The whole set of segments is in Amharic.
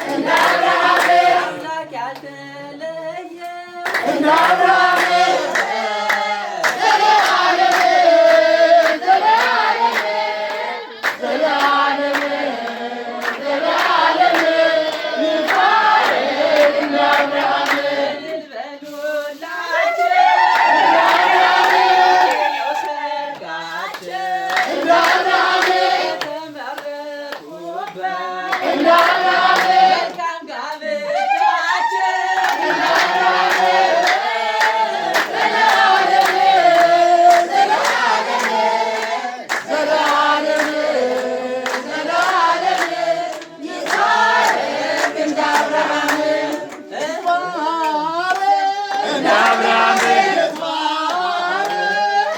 እንደ አብርሃም አምላክ ያልተለየ እንደ አብርሃም ዘለዓለም ዘለዓለም ዘለዓለም ዘለዓለም ይባረክ እንደ አብርሃም። እልል በሉላቸው፣ ነው ሰርጋቸው፣ እንደ አብርሃም የተመረቁበት እንደ አብርሃም መልካም ጋብቻቸው። እንደ አብርሃም ዘለዓለም ዘለዓለም ዘለዓለም ዘለዓለም ይባረክ እንደ አብርሃም፣ እንደ አብርሃም፣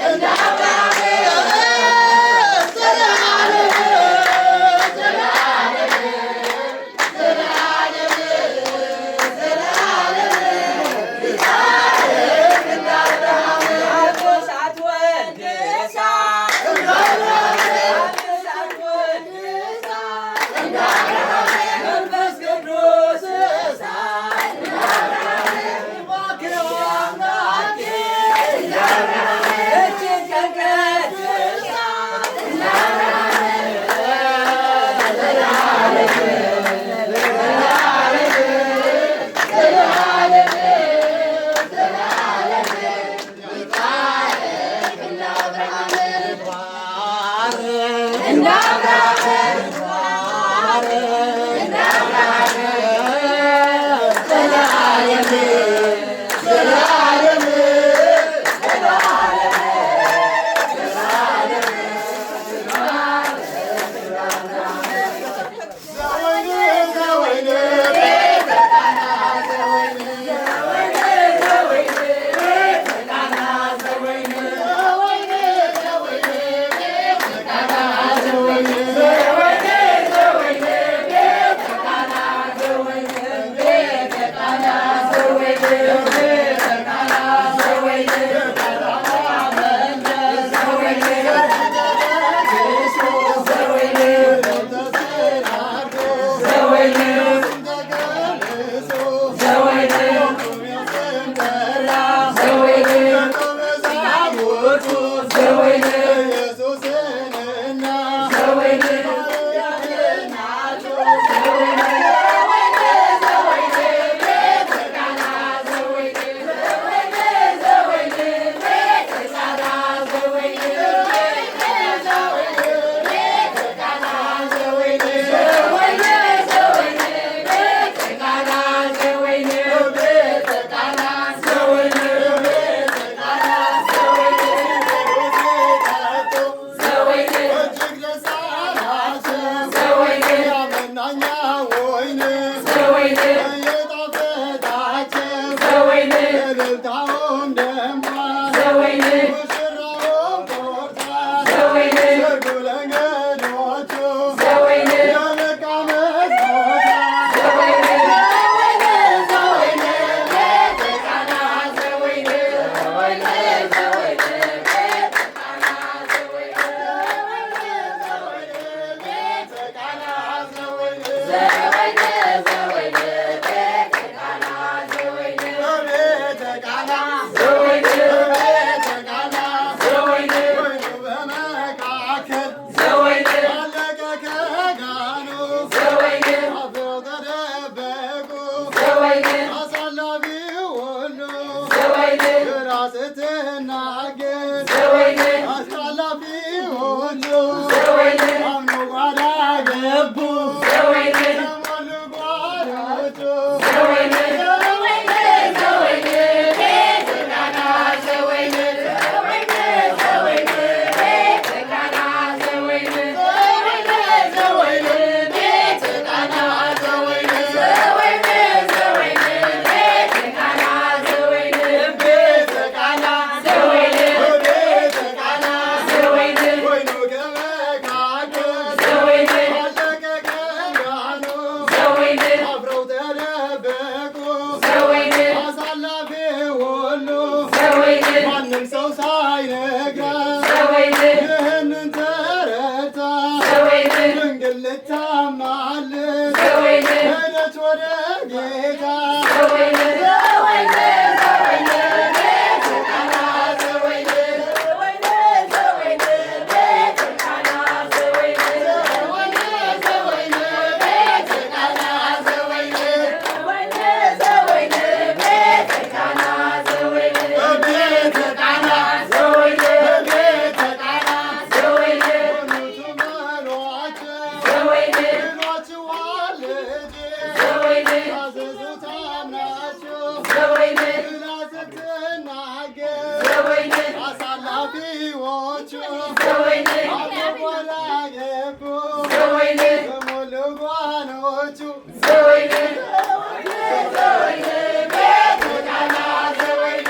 እንደ አብርሃም ዘለዓለም ዘለዓለም ዘለዓለም ዘለዓለም ይባረክ እንደ አብርሃም። አብ እሳት ወልድ እሳት፣ እንደ አብርሃም አብ እሳት ወልድ እሳት፣ እንደ አብርሃም መንፈስ ቅዱስ እሳት፣ ባክረው አምላኬ እንደ አብርሃም እችን ቀን ቀድሳ። እንደ አብርሃም ዘለዓለም ዘለዓለም ዘለዓለም ዘለዓለም ይባረክ እንደ አብርሃም፣ እንደ አብርሃም፣ እንደ አብርሃም ዘለዓለም ዘለዓለም ዘለዓለም ዘለዓለም። ዘወይን ዘወይን ቤተ ቃና ዘወይን ዘወይን ቤተ ቃና ዘወይን ዘወይን ዘወይን ቤተ ቃና ዘወይን ዘወይን ዘወይን ቤተ ቃና ዘወይን ቤተ ቃና ዘወይን ቤተ ቃና ዘወይን ዘወይን ዘወይን ዘወይን ዘወይን ዘወይን ዘወይን ዘወይን ዘወይን ቤተ ቃና ዘወይን ዘወይን ቤተ ቃና ዘወይን ዘወይን ቤተ ቃና ዘወይን ዘወይን ዘወይን ቤተ ቃና ዘወይን ቤተ ቃና ዘወይን ቤተ ቃና ዘወይን ዘወይን ዘወይን ዘወይን ዘወይን ዘወይን ዘወይን ዘወይን ዘወይን ዘወይን ቤተ ቃና ዘወይን ዘወይን ዘወይን ቤተ ቃና ዘወይን ዘወይን ዘወይን ቤተ ቃና ዘወይን ዘወይን ዘወይን ዘወይን ዘወይን ዘወይን ዘወይን ዘወይን ዘወይን ዘወይን። ሄደች ወደ ጌታ። ዘወይን ዘወይን ዘወይን ቤተ ቃና ዘወይን ዘወይን ዘወይን ቤተ ቃና ዘወይን ዘወይን ዘወይን ቤተ ቃና ዘወይን ዘወይን ዘወይን ቤተ ቃና ዘወይን ቤተ ቃና ዘወይን ቤተ ቃና ዘወይን ሆኑቱ በሏቸው ዘወይን ብሏችኋል ልጄ ዘወይን ታዘዙት አምናችሁ ዘወይን ብላ ስትናገር ዘወይን አሳላፊዎቹ ዘወይን አብረው ገቡ ዘወይን በሞሉ ጓኖቹ። ዘወይን ዘወይን ቤተ ቃና ዘወይን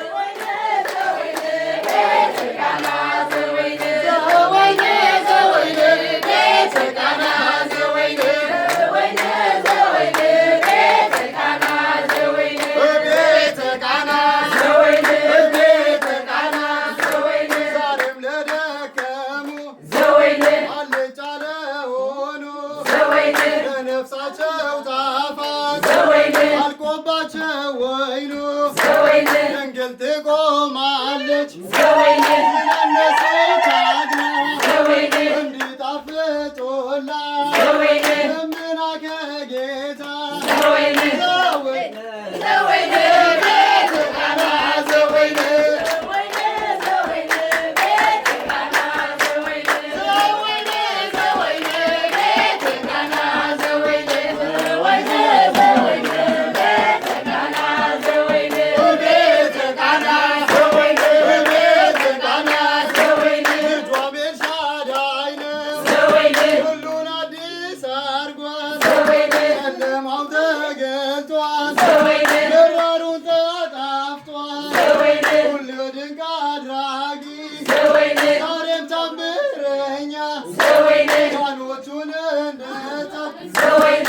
ዘወይን ቤተ ቃና ዘወይን ዘወይን ዘወይን ቤተ ቃና ዘወይን ዘወይን ዘወይን ቤተ ቃና ዘወይን ቤተ ቃና ዘወይን ቤተ ቃና ዘወይን ዛሬም ለደከሙ ዘወይን አልጫ ለሆኑ ዘወይን ለነፍሳቸው ጣፋጭ ዘወይን አልቆባቸው ወይኑ ዘወይን ድንግል ትቆማለች ዘወይን ስለነሱ ታግላ ዘወይን እንዲጣፍጦላት ዘወይን ለምና ከጌታ። ዘወይን ዘወይን ዘወይን ቤተ ቃና ዘወይን ዘወይን ዘወይን ቤተ ቃና ዘወይን ዘወይን ዘወይን ቤተ ቃና ዘወይን ዘወይን ዘወይን ቤተ ቃና ዘወይን ቤተ ቃና ዘወይን ቤተ ቃና ዘወይን ልጇ ኤልሻዳይ ነው ዘወይን ሁሉን አዲስ አድርጓል። ዘወይን ጨለማው ተገልጧል። ዘወይን መራሩን ተጣፍጧል። ዘወይን ሁሉ ድንቅ አድራጊ ዘወይን ዛሬም ታምረኛ ዘወይን ጋኖቹን እንደጻፍ ዘወይን